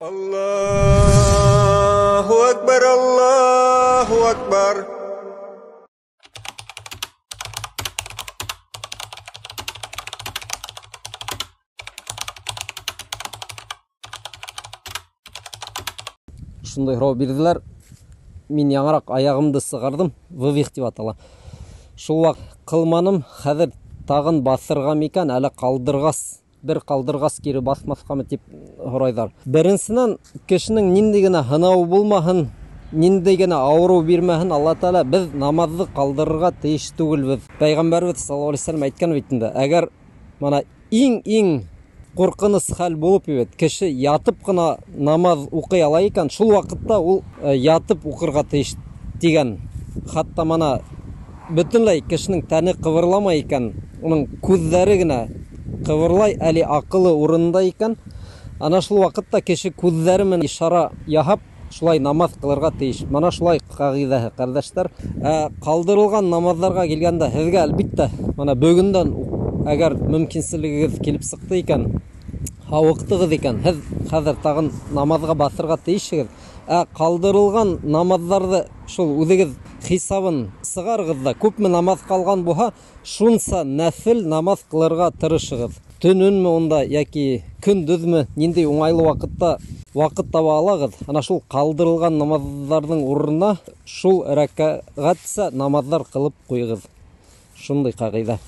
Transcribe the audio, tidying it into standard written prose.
Allahu Akbar, Allahu Akbar. Шундай һорау бирҙеләр. Мин яңыраҡ аяғымды сығарҙым, вывих тип атала. Шул ваҡ ҡылманым, хәҙер тағын баҫырға микән, әле ҡалдырғас, бер ҡалдырғас кире баҫмаҫҡамы тип һорайҙар. Беренсенән, кешенең ниндәй генә һынауы булмаһын, ниндәй генә ауырыу бирмәһен, Алла Тәғәлә беҙ намаҙҙы ҡалдырырға тейеш түгелбеҙ. Пәйғәмбәрбеҙ саллаллаһу алейһи вәсәлләм әйткән бит инде, әгәр мына иң-иң ҡурҡыныс хәл булып бит, кеше ятып ҡына намаҙ уҡый ала икән, шул ваҡытта ул ятып уҡырға тейеш тигән. Хатта мына бөтөнләй кешенең тәне ҡыбырламай икән, уның күҙҙәре генә ҡыбырлай, әле аҡылы урынында икән, ана шул ваҡытта кеше күҙҙәре менән ишара яһап, шулай намаҙ ҡылырға тейеш. Мына шулай ҡағиҙәһе, ҡәрҙәштәр. Ҡалдырылған намаҙҙарға килгәндә, һеҙгә әлбиттә, мына бөгөндән әгәр мөмкинселегегеҙ килеп сыҡты икән, һауыҡтығыҙ икән, һеҙ хәҙер тағын намаҙға баҫырға тейешһегеҙ. Ҡалдырылған намаҙҙарҙы шул үҙегеҙ хисабын сығарығыҙ ҙа, күпме намаҙ ҡалған булһа, шунса нәфел намаҙ ҡылырға тырышығыҙ. Төнөнмө унда йәки көндөҙмө, ниндәй уңайлы ваҡытта ваҡыт таба алағыҙ, ана шул ҡалдырылған намаҙҙарҙың урынына шул рәкәғәтсә намаҙҙар ҡылып ҡуйығыҙ. Шундай ҡағиҙә.